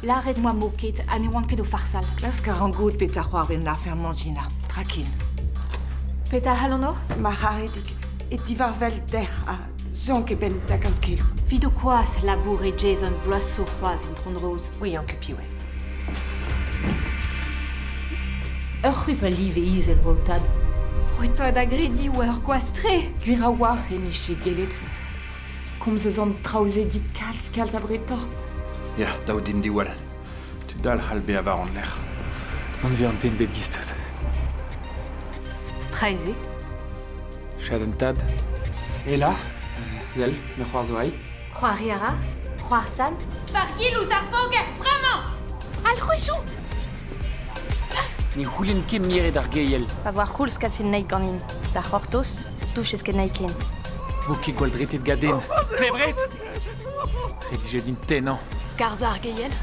Lâret 'moa 'mo ket ha ne oan ket o farsal. Klask a ran goût petra c'hoarvez en afer-mañ, Gina. Tra ken. Petra c'hallan ober? Ma c'haredig, e divarvel dec'h ha zonk e benn da gaout keloù. Vit ho kwaz laboure Jason bloaz zo c'hoazh, Intron Rose. Ouian ket piv eo. Ur c'hwip a live izel 'oa ho tad. Roit da grediñ oa ur gwaz-tre. Gwir a-walc'h emiche gellet. Komz eus an traoù-se dit kalz kalz abretoc'h. Ya, dav din diwall. Tud all c'hall bezañ war hon lerc'h. Anv an den bet gistot. Traezhe. Chadenn tad. Ela, sell, me c'hoarzho ai. C'hoari a ra, c'hoarzhal. War-gil ouzh ar voger, bremañ! Alc'hwezhioù! Ne c'houlenn ket miret ar geiel. Pa vo ar c'houlz kaset anezhi ganin. Da c'hortoz, douchez ket anezhi ken. Vo ket gwall dretet gaden. Klebrez! Ret vije din tennañ. Skarzhañ ar geiel.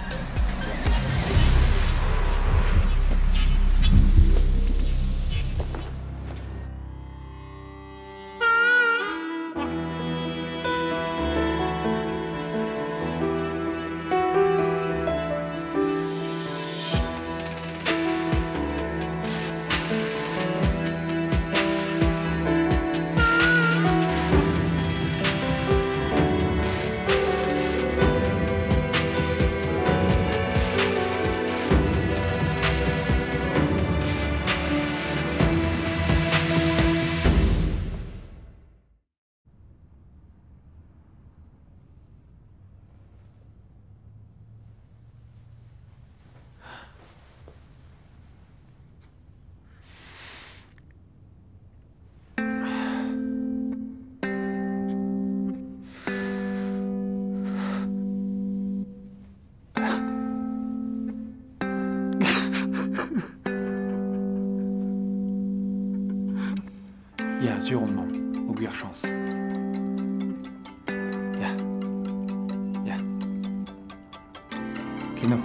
Ya, sur on mamm, o gwir chañs. Ya. Ya. Keno.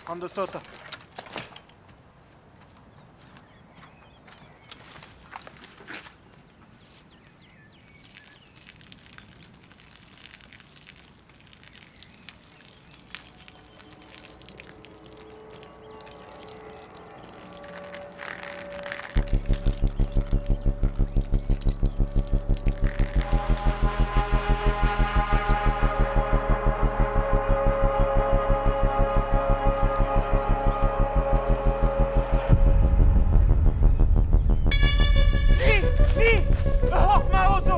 An deus tota. Ni! Ni! Ur c'horf marv zo!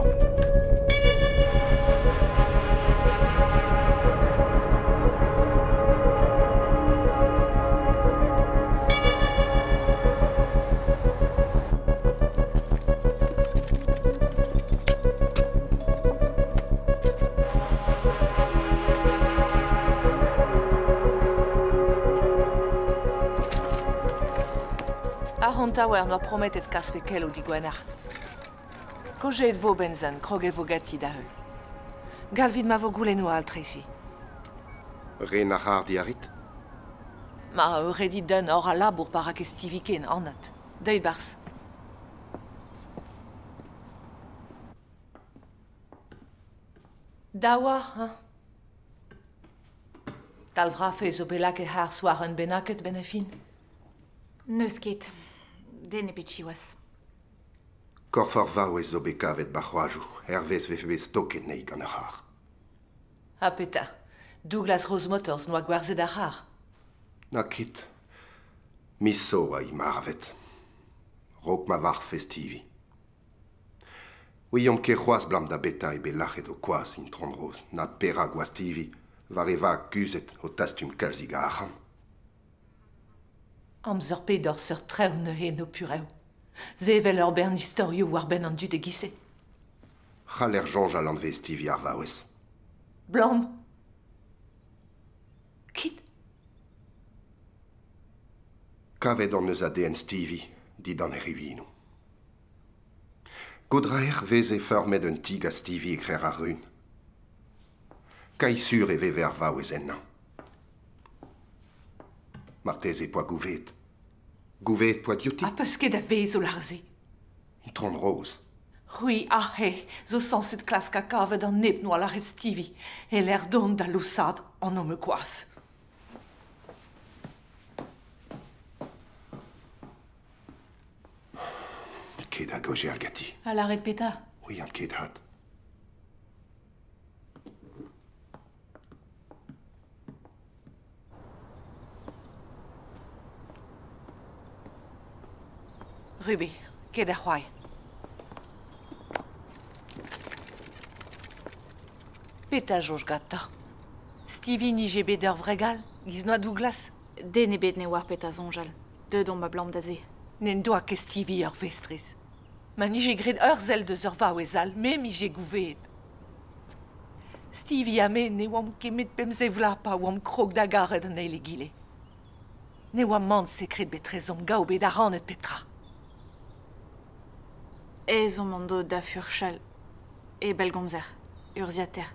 Ar c'hontaouer 'noa prometet kasfe keloù digwener. Kaozeet 'vo benzen, kroget 'vo ganti da heul. Galvit ma vo goulennoù all, Tracy. Ren ar c'harrdi a rit? Ma euredit d'un hor a labour pa ra ket Stevie ken, anat. Deuit 'barzh. Daouarc'h, hañ. Talvrafe zo bet lakaet harz war un bennaket 'benn ar fin. N'eus ket. Den ebet siwazh. Korf ar vaouez zo bet kavet 'ba c'hoajoù, hervez 'vefe bet stoket anezhi gant ar c'harr. Ha petra? Douglas Rose Motors 'noa gwerzhet ar c'harr. N'a ket. Miso a i marvet. Rok ma var festivi. Ouiomp ket c'hoazh blam da beta e bet lac'het o koaz intron Roz, na perak oa Stevie, war e vag kuzhet o tastum kalzig a arc'hant. Amzer pet ur seurt trev neuze en ho purev. Sevel ur bern istorioù war benn an dud e-giz-se. C'haller soñjal anvez Stevie ar vaouez. Blam. Kit. Kavet hon eus ADN Stevie, didan e rivinoù. Godraer veze feurmet un ti gant Stevie e krec'h ar run. Kaisur e veve ar vaouez ennañ. Marteze poa gouvet. Gouvet poa diouti. Ha peus ket a vezh o lâr se. Intron Roz. C'hwi aze zo sañset klask ha kavet an neb n'oa lâret Stevie e-lec'h dont da lousaat an homme gwaz. Ket a gaozeal ganti. Ha lâret petra? Ouian ket hat. Ruby, ket da c'hoari. Petra soñj gantañ? Stevie nije bet ur wreg all, giz noa Douglas? Den ebet ne oar petra soñjal. Deuet omp abalamour da se. N'en doa ket Stevie ur vestrez. Ma nije graet ur sell deus ur vaouez all, me 'mije gouvezet. Stevie ha me ne oamp ket met 15 vloaz pa oamp krog da garet an eil egile. Ne oa mann sekred betrezomp gaou bet ha rannet pep tra. Ezhomm hon do da furchal e bellgomzer, urzhiataer.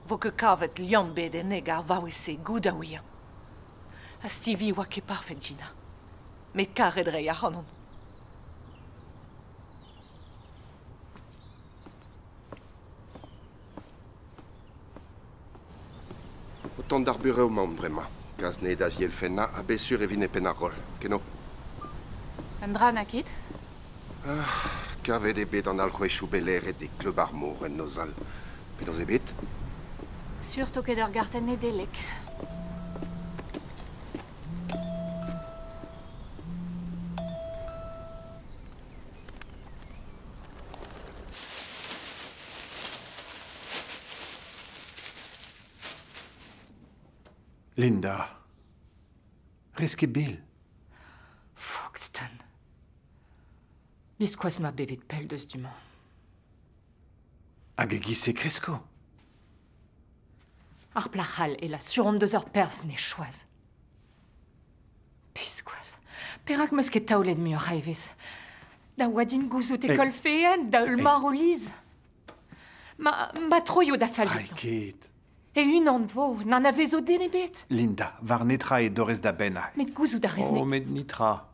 Vo ket kavet liamm bet enne gant ar vaouez-se, goût a ouiañ. Ha Stevie oa ket parfet, Gina. Met karet 'rey ac'hanon. O tont d'ar burev 'maomp bremañ. Kas 'ne da zielfennañ ha bet sur e vin e penn ar roll. Keno. Un dra n'a ket? Ah, kavet eo bet an alc'hwezhioù bet laeret e kleub ar mor en noz all. Penaos eo bet? Sur 'to ket ur gartenn Nedeleg. Linda. Rez ket bil. Foxton. Biskoazh ma bevet pell deus du-mañ. Hag e-giz-se kresko. Ar plac'h all e la sur on deus ur perzh ne choaz. Biskoazh. Perak 'meus ket taolet muioc'h a evezh? Da oa din gouzout e kollfeen da heul marv Liz. Ma, ma troio da fall Rai ket. E-unan vo, n'anavezo den ebet. Linda, war netra e dorrez da benn. Met gouzout a rez Oh, met netra.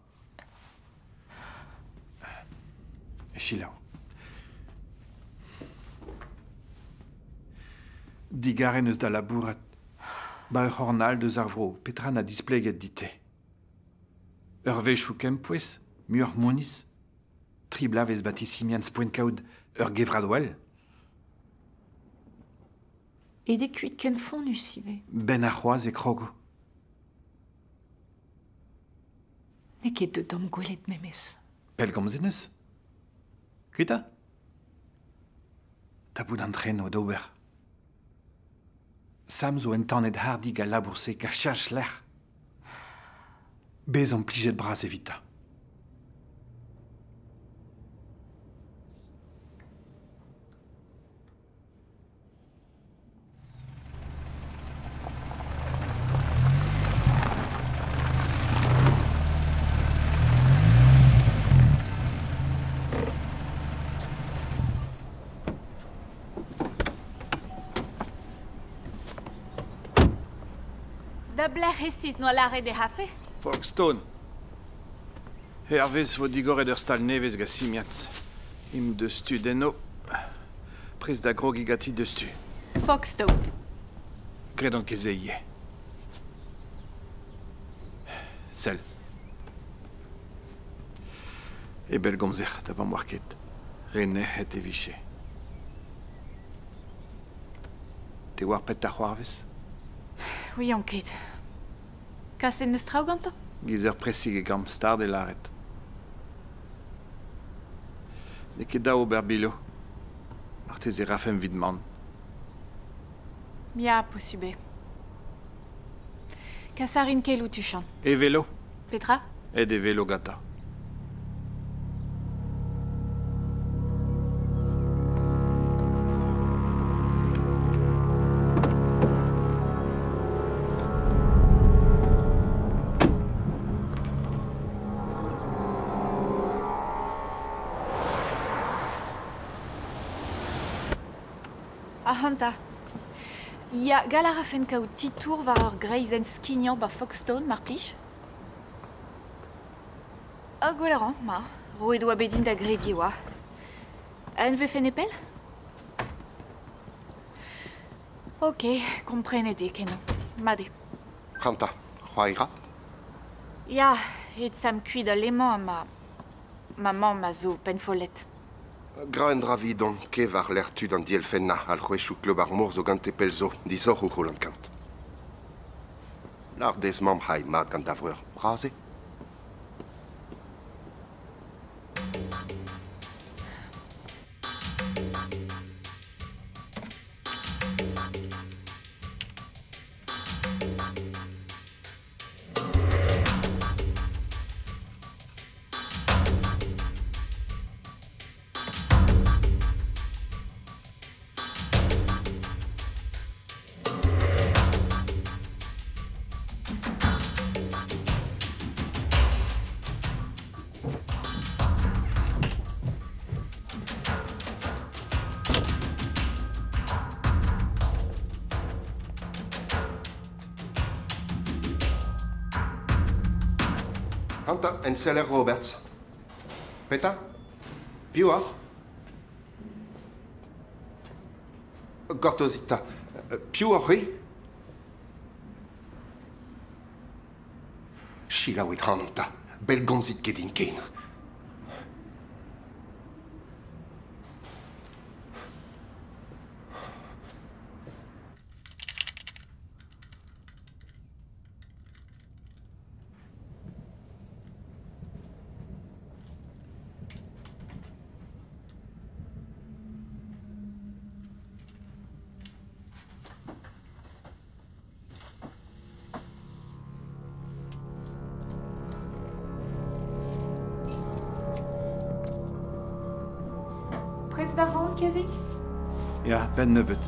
Selaou. Digarez eus da labourat. Ba ur c'horn all deus ar vro, petra na displeget dit-te? Ur wech kempouez, muioc'h moniz, tri bloavezh batisimian poent kaout ur gevrad well. Aet eo kuit ken fonnus ivez. Ben ar c'hoazh e krogo. N'eo ket deut d'am gwelet memes. Pellgomzet 'neus? Kuita? Tapout an tren o d'ober. Sam zo entanet hardik al labour-se ka cheñch lec'h. Bez omp plijet bras evitañ. Da blec'h resis n'oa lâret e c'hafe? Folkestone. Hervez vo digoret ur stal nevez gant Simiaz. Int deus tud eno. Prest da grogiñ ganti diouzhtu. Folkestone. Gredan ket se ivez. Sell. E bellgomzer da vamm 'oar ket. Re nec'het e vije. Te oar petra c'hoarvez? Ouian ket. Kaset n'eus traoù gantañ? Giz ur presig e gambr stard e lâret. N'eo ket dav ober bilo. Marteze e rafemp evit mann. Ya, posubl eo. Kas a rin keloù tuchant. E velo. Petra? Aet e velo gantañ. Ac'hanta. Ya, gall a rafen kaout titour war ur greizenn skignañ 'ba Folkestone, mar plij. Ha gwell a ran, ma. Roet oa bet din da grediñ e oa. Ha ne vefen e pell? Ok, komprenet eo kenañ. Mat eo. C'hanta, c'hoari 'ra? Ya, aet Sam kuit alemañ ha ma... Ma mamm a zo pennfollet. Gra un dra 'vidon, kev war-lerc'h tud an dielfennañ, alc'hwezhioù kleub ar mor zo gante pell zo, disoc'hoù c'houlan kaout. Lâr dezhe mamm c'hay mat gant da vreur, bras eo. Anta, enseller Roberts. Petra? Piv oc'h? Gortozit 'ta. Piv oc'h-c'hwi? Selaouit ac'hanon 'ta. Bellgomzit ket din ken. Prest da vont, Kezig? Ya, 'benn nebeut.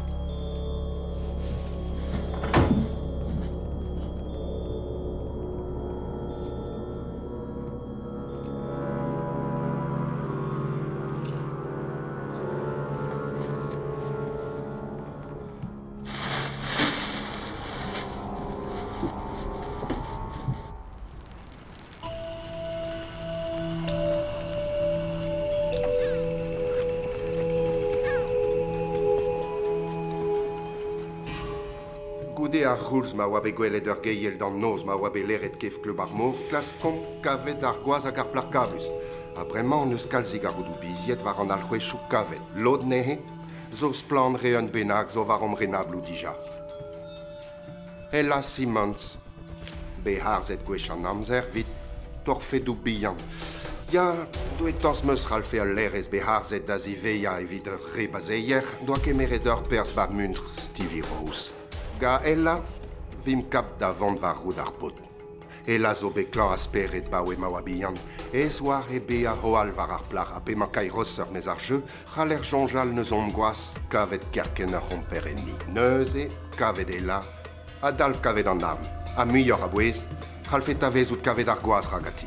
Goude ar c'houlz ma oa bet gwelet ur geiel d'an noz ma oa bet laeret kef kleub ar mor, klaskomp kavet ar gwaz hag ar plac'h kablus. Ha bremañ hon eus kalzik a roudoù bizied war an alc'hwezhioù kavet. Lod anezhe zo splann re un bennak zo war hom renabloù dija. Ella Simmons, bet harzet gwech an amzer 'vit torfedoù bihan. Ya, douetañs 'm eus 'c'hallfe ul laerez bet harzet da ziveilhañ evit ur re bazeier 'doa kemeret ur perzh war muntr Stevie Rose. Ga Ella 'vimp kap da vont war roud ar paotr. Ella zo bet klañv a spered 'baoe ma oa bihan. Aes 'oa he bezañ hoal war ar plac'h ha p'emañ kaerosoc'h 'maez ar jeu c'haller soñjal n'eus omp gwazh kavet kerkent ur c'homper enni. Neuze, kavet Ella, a dalv kavet an arm, ha muioc'h a bouez, c'hallfe tavezout kavet ar gwaz ragati.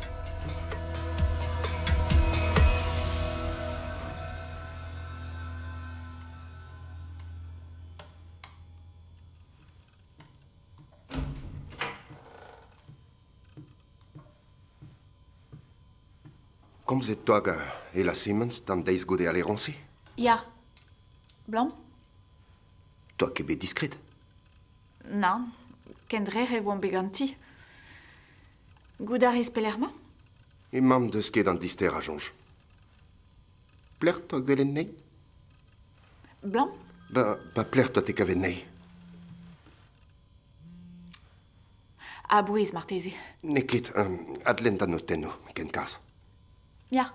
Komzet 'toa gant Ella Simmons d'an deiz goude al laeroñsi? Ya. Blam? 'Toa ket bet diskred? Nann. Kendrec'het oamp bet ganti. Goût a rez pelec'h 'mañ? Emañ 'deus ket an disterañ soñj. Pelec'h 'toa gwelet anezhi? Blam? Ba, ba pelec'h 'toa te kavet anezhi? A-bouez marteze. N'eo ket adlenn da notennoù, kenkas. Ya.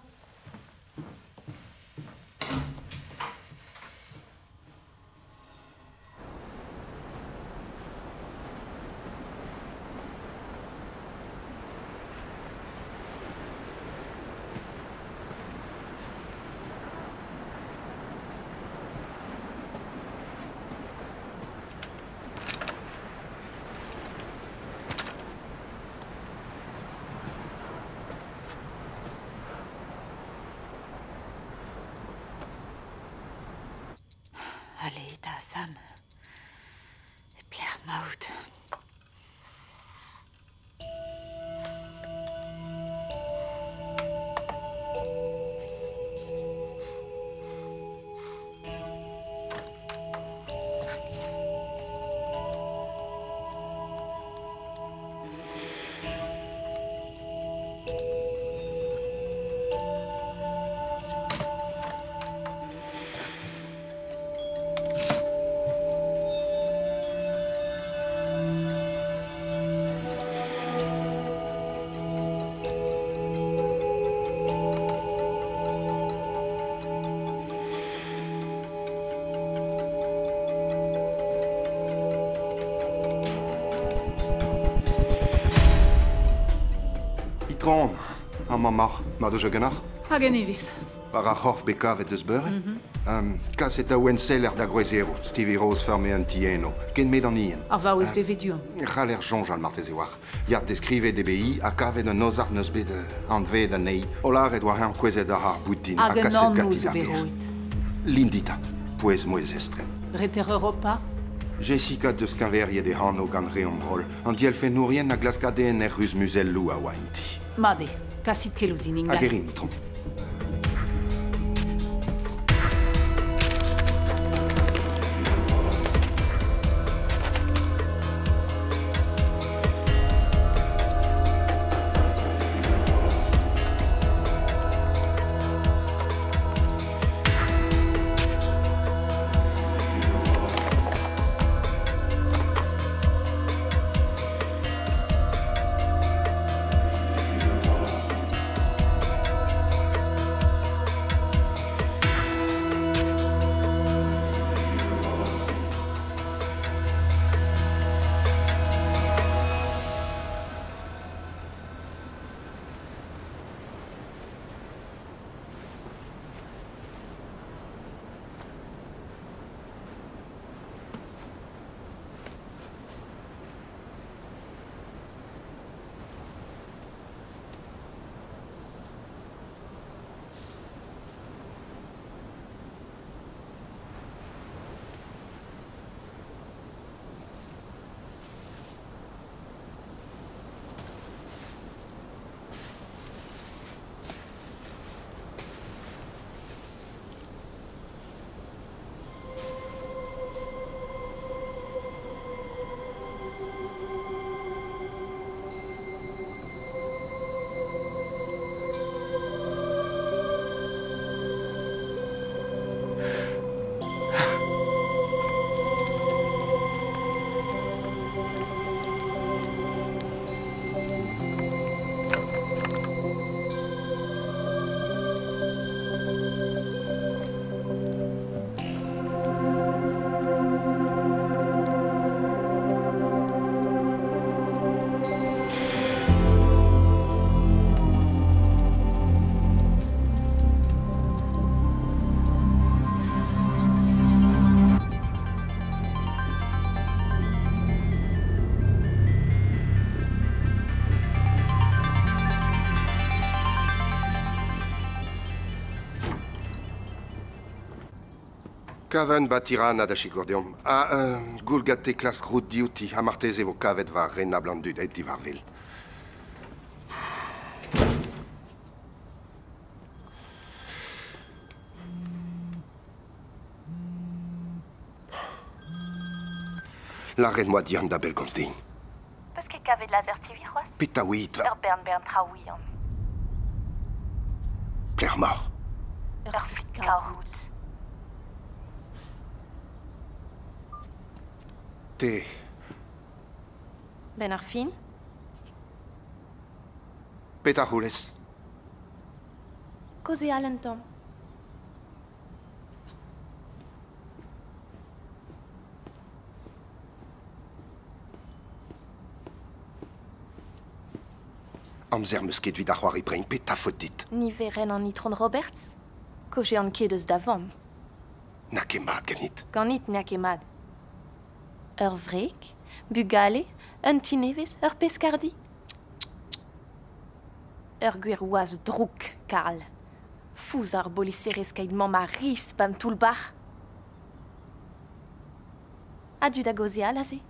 Ale 'ta, Sam. E pelec'h 'maout? Itron, amañ 'maoc'h, mat eus ganeoc'h? Hag en evezh. War ar c'horf bet kavet deus beure? Kaset da Wenseller da Groezero, Stevie Rose feurme un ti eno, ken met an ien. Ar vaouez veve du-hont. C'haller soñjal marteze war. Ya, deskrivet eo bet hi ha kavet un ozhac'h n'eus bet anvet anezhi. O lâret oa eñ kouezhet àr ar boutin ha Hag un kaset anv ganti zo d'ar bet gêr. roet. Lindita, pouez-mouezh estren. Reter Europa? Jessica deus keñveriet e anv gant re Ombrol. An dielfennourien a glask ADN er ruz-muzelloù a oa en ti. Mat eo, kasit keloù din ingal. Hag e rin, itron. Kaven ba Tirana da sikour deomp. Ha goul gante klask roud diouti ha marteze vo kavet war renabl an dud aet diwar wel. Lâret 'moa dihan da bellgomz din. Peus ket kavet lazer TV c'hoazh? Petra 'ouiit va... Ur bern bern traoù vihan. Pelec'h 'maoc'h? Ur flik kaoc'h. Te. Ben ar fin? Petra c'houlez? Kaozeal un tamm. Amzer 'meus ket evit ar c'hoari brein, petra faot dit? Niverenn an Itron Roberts? Kaozean ket eus da vamm. N'a ket mat ganit. Ganit n'a ket mat. Ur wreg, bugale, un ti nevez, ur pezh karrdi. Ur gwir waz drouk, Karl. Fouzh ar boliserez keit mamm a ris 'ba 'n toull-bac'h. A-du da gaozeal aze?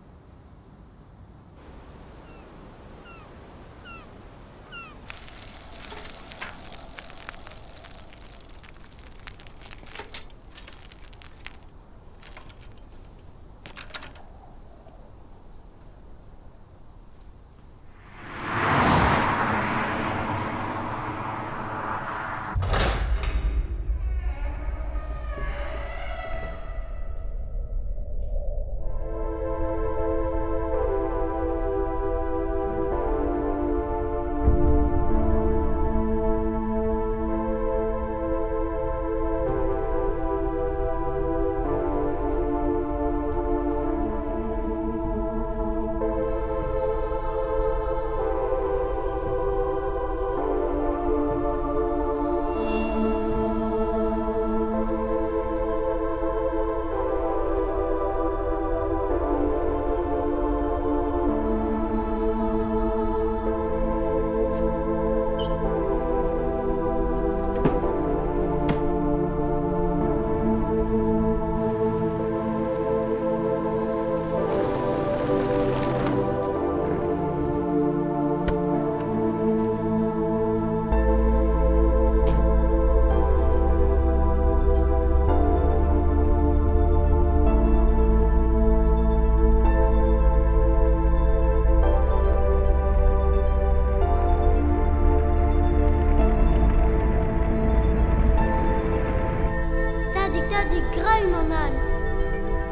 Tadig, tadig, gra unan all.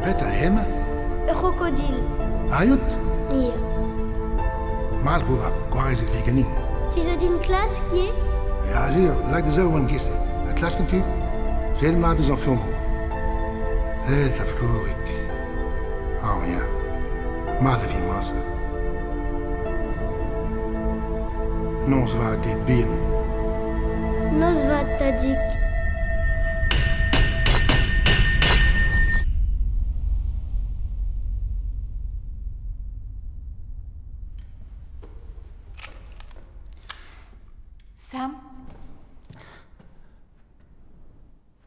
Petra eo hemañ? Ur c'hrokodil. Ariout? Ya. Mat vo va, gwarezet vi ganin. Tu zo din klask ivez? Ya, sur, lak da zaou an giz-se. Ha klask an tu. Sell mat eus an furmoù. Sell ta flourig. Ah, ya. Mat e vi morse. Noz vat dit bihan. Noz vat, tadig. Sam?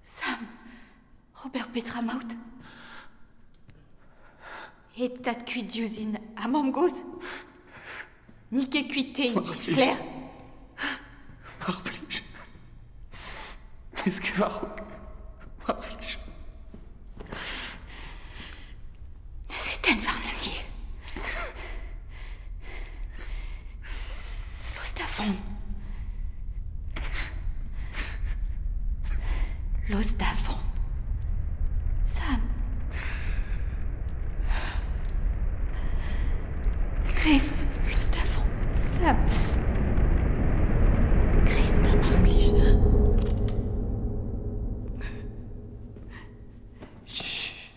Sam? Ober petra 'maout? Aet tad kuit diouzhin ha mamm-gozh? N'it ket kuit te ivez, sklaer? Mar plij. N'ez ket war-raok. Mar plij. Neuze tenn warnon ivez. Lost da vont. Lost da vont. Sam. Chris, lost da vont. Sam. Chris, da mar plij. Chut.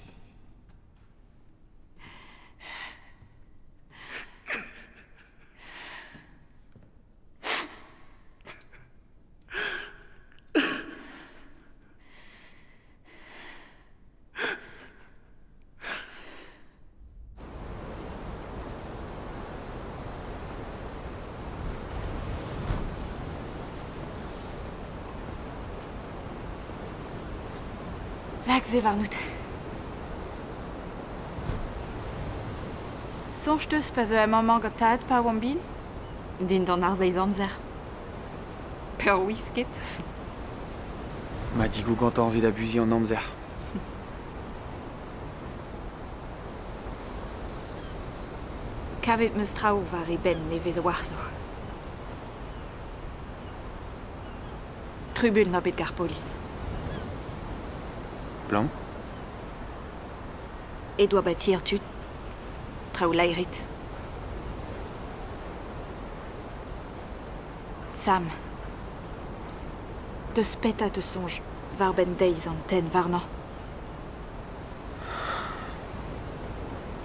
Lak se warnout. Soñj 'teus pa zeu amañ gant tad pa oamp bihan? Dindan ar seizh amzer. Peurwisket. Ma digoù gantañ evit abuziñ an amzer. Kavet 'm eus traoù war e benn nevez a-walc'h zo. Trubuilh 'noa bet gant ar polis. Blanc? Aet oa ba tier tud. Traoù laeret. Sam. Deus peta te soñj war-benn deiz an tenn warnañ.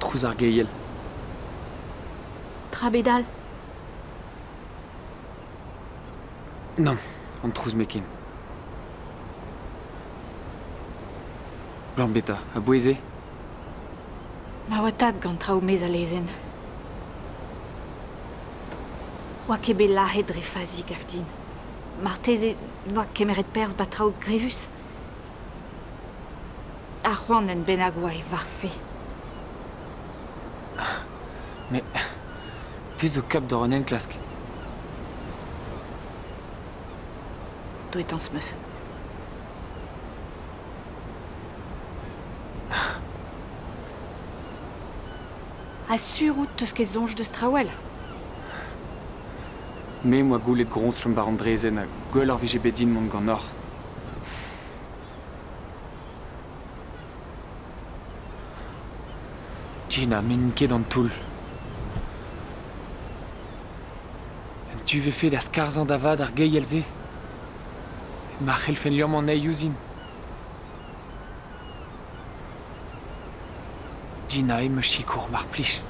Trouz ar geiel. Tra bet all. Nann, an trouz meken. Blam beta, a-bouez eo? Ma oa tad gant traoù maez a lezenn. Oa ket bet lazhet dre fazi, gav din. Marteze n'oa kemeret perzh ba traoù grevus. Ar c'hoant en bennak oa e varvfe. Mais te zo kap d'or an enklask. Douetañs 'm eus. Ha sur out 'teus ket soñj deus traoù all? Me 'm boa goulet groñs chom war an draezhenn ha gwelloc'h 'vije bet din mont ganeoc'h. Gina, met n'in ket d'an toull. Un tu 'vefe da skarzhañ da vat ar geiel-se? Ma c'hellfen liammañ anezhi ouzhin. Gina eo ma sikour, mar plij.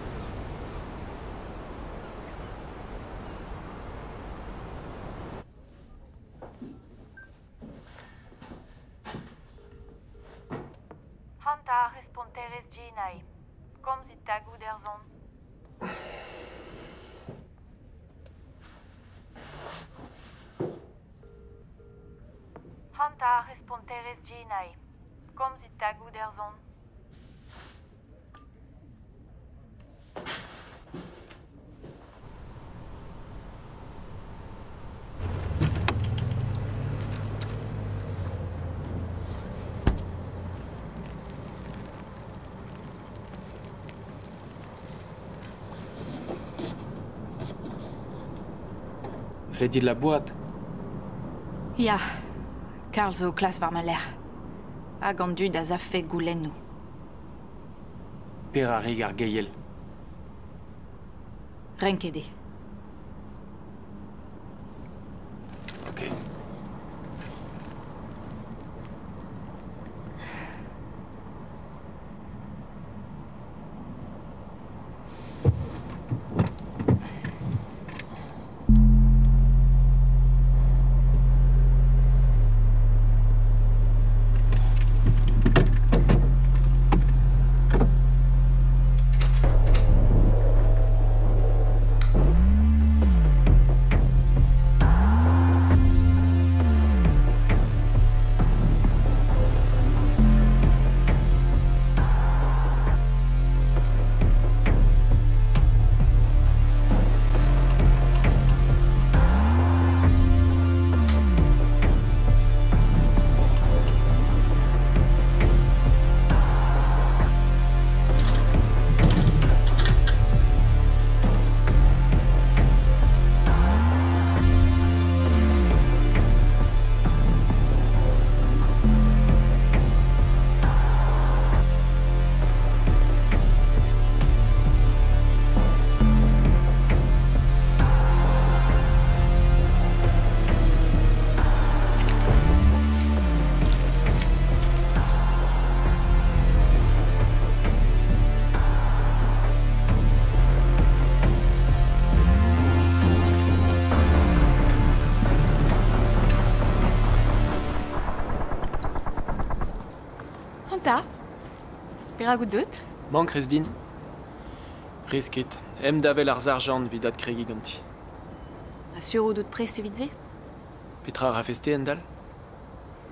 C'hanta ar responterez Gina eo. Komzit 'ta goude ar son. C'hanta ar responterez Gina eo. Komzit 'ta goude ar son. Ret dit labourat. Ya, Karl zo o klask war ma lerc'h. Hag an dud a savfe goulennoù. Perak rik ar geiel? Renket eo. Ok. Anta, perak out deut? Mank rez din. Rez ket. Em davel ar sarjant evit adkregiñ ganti. Ha sur out out prest evit se? Petra a rafes-te endal?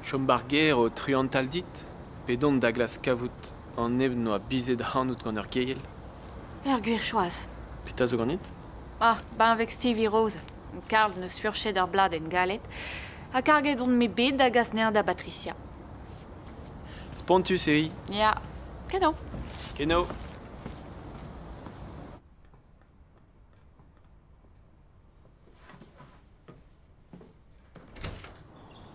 Chom ba'r gêr o truantal dit? Pe dont da glask kavout an neb n'oa bizet ac'hanout gant ur geiel? Ur gwir choaz. Petra zo ganit? Ah, benveg Stevie Rose. Karl 'neus furchet ar bladenn galet ha karget on-me bet da gas anezhañ da Batricia. Spontus eo hi. Ya, keno. Keno.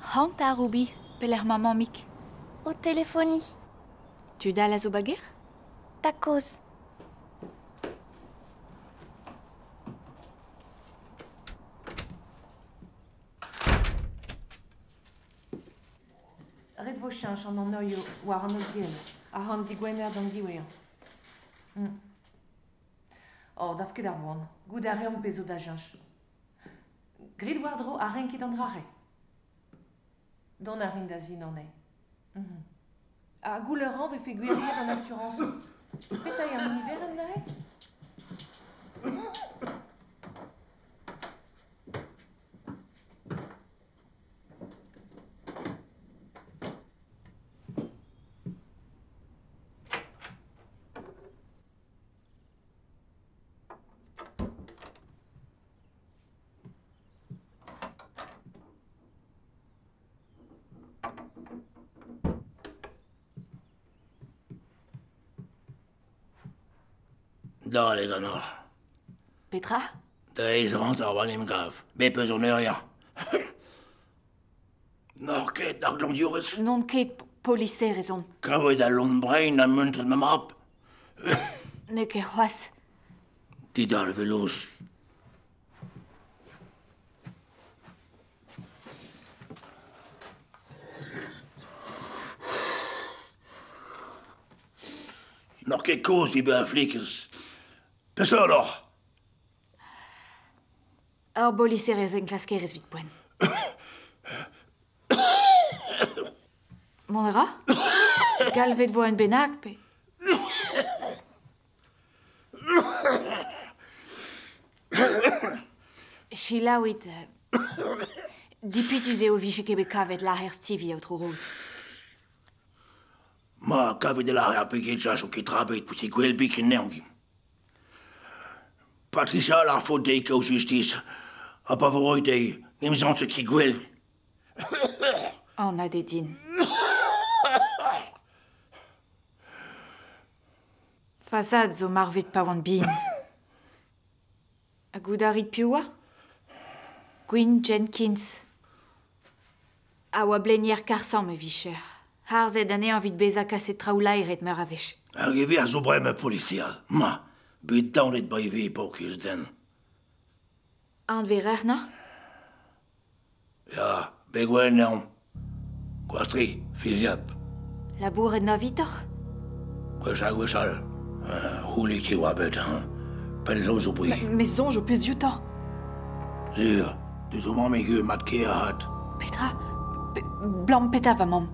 C'hanta, Ruby, pelec'h 'mañ mammig? O telefoniñ. Tud all a zo 'ba gêr? Tad-kozh. Ret vo cheñch an annoioù war an oziel, ar an digwener d'an diwezhañ. Oh, daf ket ar boan. Gout a reomp pezo da cheñch. Grit war-dro a renkit an drare. Dont a rin da zin anezhe. Ha goul ur rañ vefe gwiriet an asurañsoù. Petra eo an niverenn neuze? Dale ganeoc'h. Petra? Da eizh hanter war en em gav. Bep eus an euriañ. N'oc'h ket ar glañvdiourez? N'on ket poliserez on. Kavet al lon-brein ha muntret ma mab. N'eo ket c'hoazh. Didalveloz. N'oc'h ket kozh evit bezañ flikez. Peseurt oc'h? Ur boliserez enklaskerez evit poent. Mont a ra? Galvet vo un bennak pe... Selaouit. Dipitus eo 'vije ket bet kavet lârer Stevie, aotrou Roz. Ma, kavet e lârer peget jaso ket trabet pout gwell biken neñv. Patricia a faot dezhi kaout justis. Ha pa vo roet dezhi, n'em santet ket gwell. Anat eo din. Va zad zo marvet pa oan bihan. Ha goût a rit piv oa? Gwyn Jenkins. A oa blenier karr-samm e vicher. Harzet anezhañ evit bezañ kaset traoù laeret meur a wech. Hag e vez zo bremañ polisier. Ma, bet daonet ba ivez paourkaezh den. Anv na? Ya, begwen eo. Gwastri, fiziap. Labouret na vitoc'h? Gwechall, gwechall. Houli ki oa bet, hein. Pell zo zo bri. Me soñj ho peus dioutañ. Sur, deus o mamm eo mat ker ahat. Petra? Blam petra va mamm?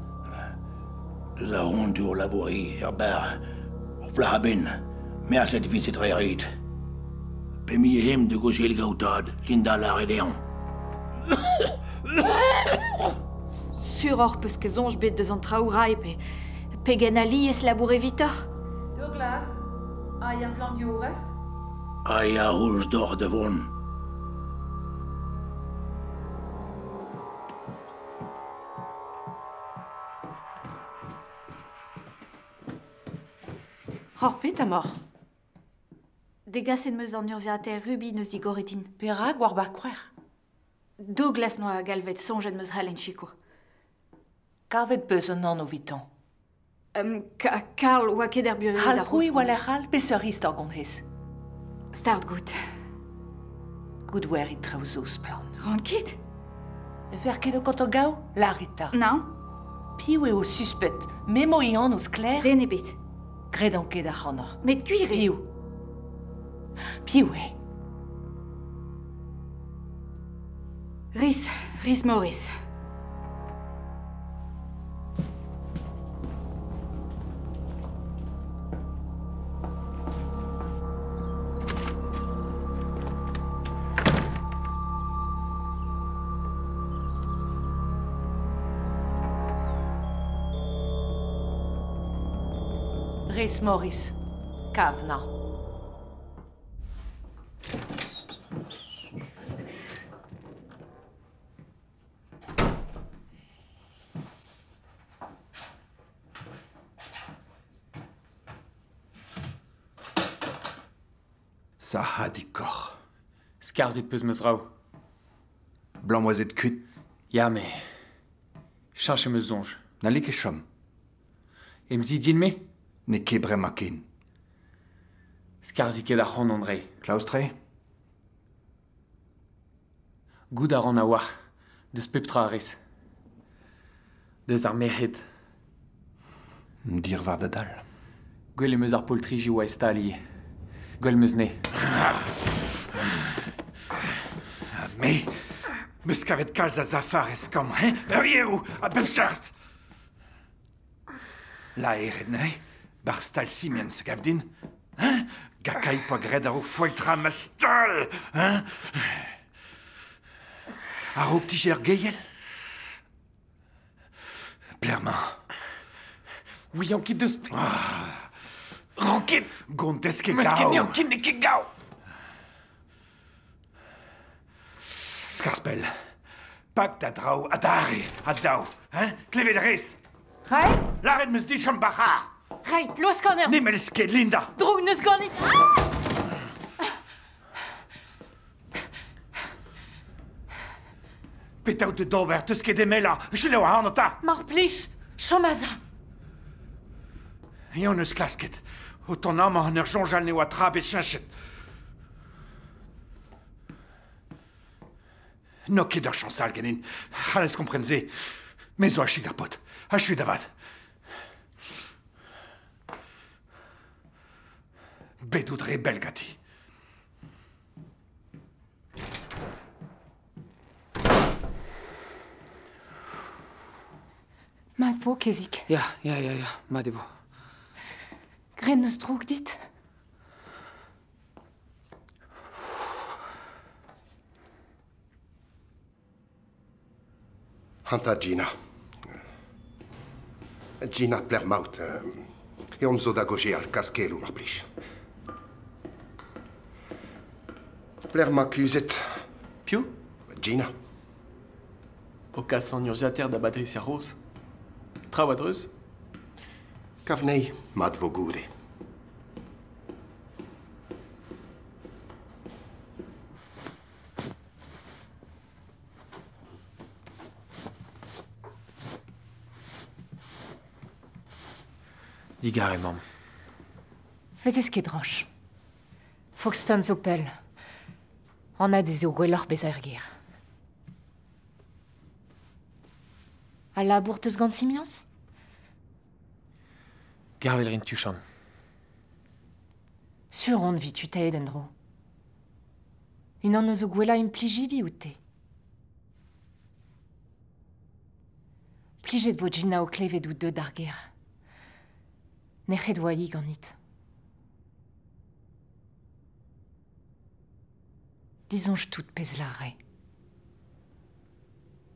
Deus a hont ur labouri er bar, ur plac'h a-benn, merzet vizet re ret. Pe mi hem de gozhel gaoutad, Linda lâret dezhañ. Sur oc'h peus ket soñj bet deus an traoù rai pe pegen alies labour evitoc'h? Douglas, a ya glañvdiourez? A ya houlz deoc'h da vont. Hor petra emaoc'h? Degaset 'm eus an urzhiataer Ruby n'eus digoret din. Perak war bar kroec'h? Douglas 'noa galvet soñjet 'm eus c'hallen sikour. Kavet 'peus un anv evitañ? Karl oa ket er burev C'hall prouiñ war lec'h all peseurt istor gant hezh? Start goût. Goût werit traoù zo splann. Ran ket? Ne fer ket ho kontañ gaou? Lârit 'ta. Nann. Piv eo suspet? Me 'mo e anv sklaer? Den ebet. Gredan ket ac'hanoc'h. Met gwir eo. Piv? Piv eo? Rhys, Rhys Morris. Rhys Morris, Kavna. Sac'hadig-koc'h. Skarzhet 'peus ma zraoù. Blam oa zet kuit. Ya, me. Cheñch em eus soñj. N'halli ket chom. Em zi din-me? N'eo ket bremañ ken. Skarzhiñ ket ac'hanon re. Klaoustre? Goût a ran a-walc'h deus pep tra a rez. Deus ar merc'hed. Dir war da dal. Gwell em eus ar poltriji oa e stal ivez. Gwell em eus ne. Ha me, 'meus kavet kalz a zafar ez kambr, hein? Eurieroù a bep seurt! Laeret neuze, 'barzh stal Siemens, gav din. Hein? Gakaï poa graet a-raok foeltrañ ma stal, hein? A-raok 'tije ur geiel? Pelec'h 'mañ? Ouian ket deus... Ah. Ran ket! Gontez ket Meus ket gaou! n'ean ket n'eo ket gaou! Skarzh pell. Pak da draoù adarre, ha daou, hein? Klevet a rez? Ray? Lâret 'meus dit chom 'ba c'harr! Ray, laosk anezhañ! N'emellez ket, Linda! Droug 'neus ganit! Petra out d'ober? 'Teus ket emellañ! Selaou ac'hano 'ta! Mar plij, chom aze! Eñ hon eus klasket. O tont amañ en ur soñjal ne oa tra bet cheñchet. N'eo ket ur chañs all ganin. C'hallez kompren se. Me zo achu ar paotr. Achu da vat. Bet out re bell ganti. Mat vo, Kezik. Ya, ya, ya, ya, mat e vo. Graet 'neus droug dit? Hanta Gina. Gina Plermaut. Eomp zo da gaozeal kaskeloù, mar plij. Pelec'h 'mañ kuzhet? Piv? Gina. O kas an urzhiataer da Batricia Roz. Traoù a-dreuz? Kav anezhi, mat 'vo goude. Digarez, mamm. Vezez ket droch. Foxton zo pell. Anat ez eo gwelloc'h bezañ er gêr. Ha labour 'teus gant Simiañs? Gervel 'rin tuchant. Sur on 'vi tutaet en-dro. Unan eus o gwellañ implijidi out-te. Plijet 'vo Gina o klevet out deuet d'ar gêr. Nec'het 'oa-hi ganit. Disoñj tout pezh 'lâre.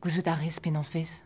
Gouzout a rez penaos 'vez?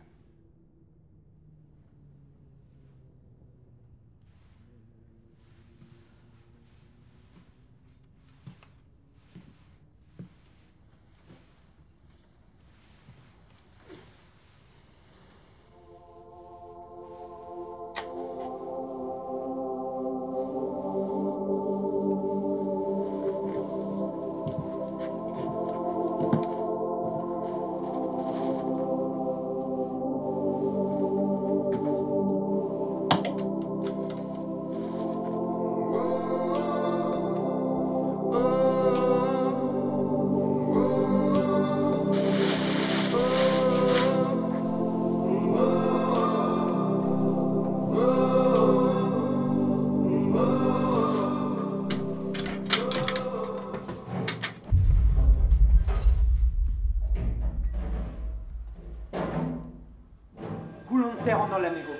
Goulonter an holl anezho.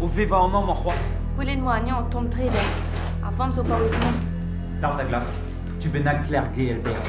O vevañ amañ emañ c'hoazh. Gwelet 'moa anezhañ o tont tre dec'h. Ar vamm zo paouez mont. Tarzh a glask. Tu bennak Klerg Albert.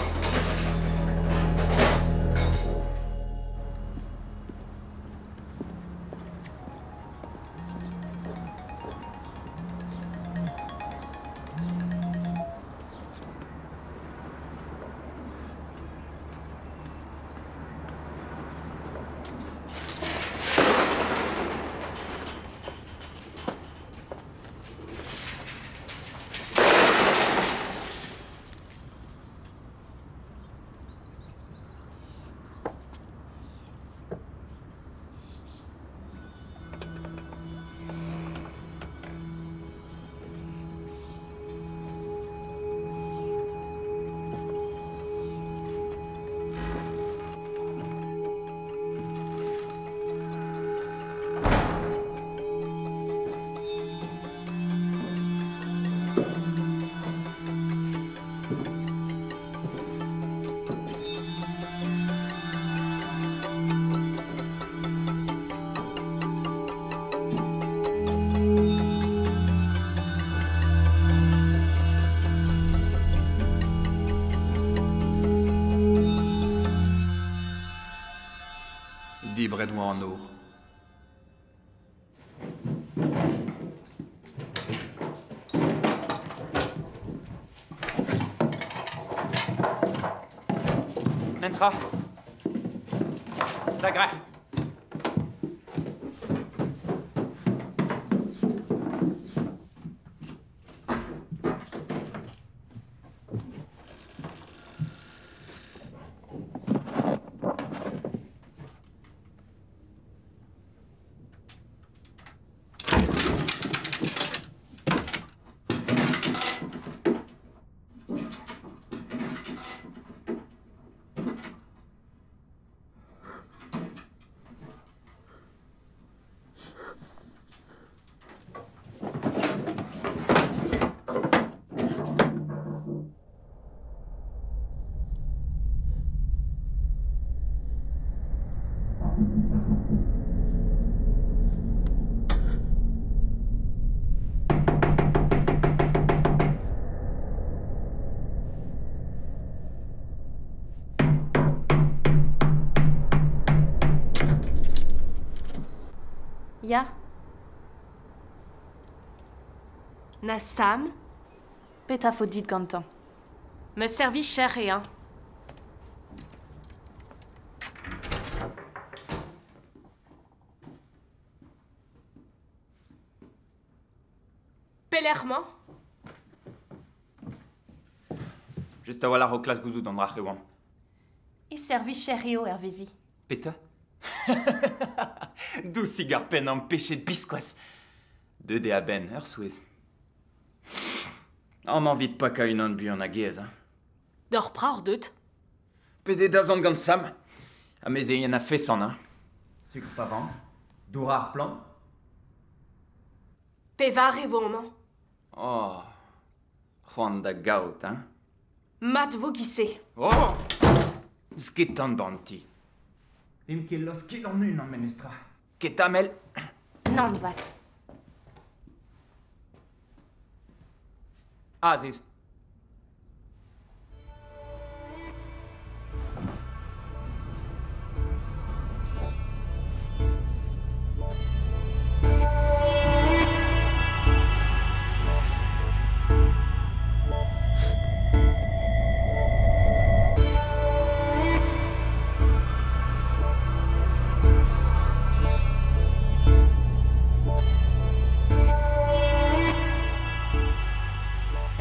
Dibret oa an nor. Entra. Da grec'h. Ya. Na Sam? Petra fo dit gantañ? Me servicher eo. Pelec'h 'mañ? Just a-walc'h o klask gouzout an dra e oan. E servicher eo hervezi. Petra? Dousig ar penn ampechet biskoazh. Deuet eo a-benn, ur souezh. Amañ 'vit pakañ unan buan hag aes, hein. D'ur prac'h deut. Pedet da zont gant Sam. Amezeien a-feson, hein. Sukr pavan, dour ar plant. Pevare vo amañ. Oh, c'hoant da gaout, hein. Mat vo giz-se. Oh! N'eus ket tan 'ba an ti. Vimp ket laosket an-unan memestra. Ketamel. Nann 'vat. Azez.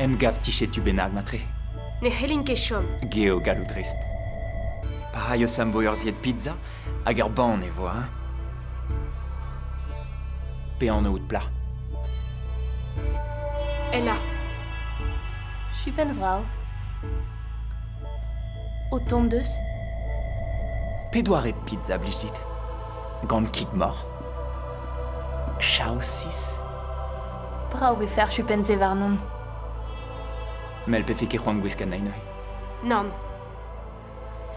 Emgav tichet tu bennak matre. Ne c'hellin ket chom. Geo gallout rez. Pa raio Sam vo ur zied pizza hag ur bann e vo, hein. Pe anv out plac'h. Ella. Chupenn vrav. O tont deus. Pe doare pizza blij dit? Gant kig moc'h. Chaosis. Brav e fer chupenn-se warnon. Mel pefe ket c'hoant gwiskañ anezhi neuze. Nann.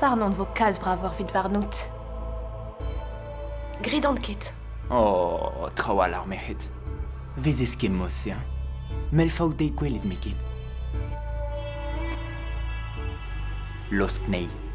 Warnon vo kalz bravoc'h evit warnout. Gredan ket. Oh, trawalc'h ar merc'hed. Vezez ket mod-se, hein. Mel faot dezhi gwelet me ket. Laosk anezhi.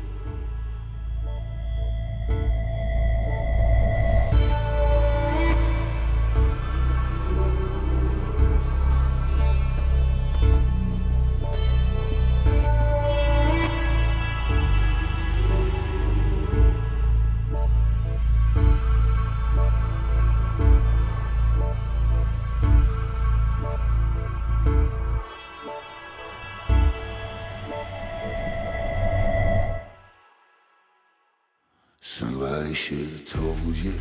Somebody should have told you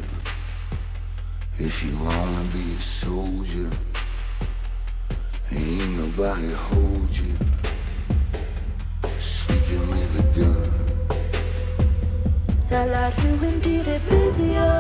if you wanna be a soldier, ain't nobody hold you. Sleeping with a gun. Fel a rhywun di rybuddio.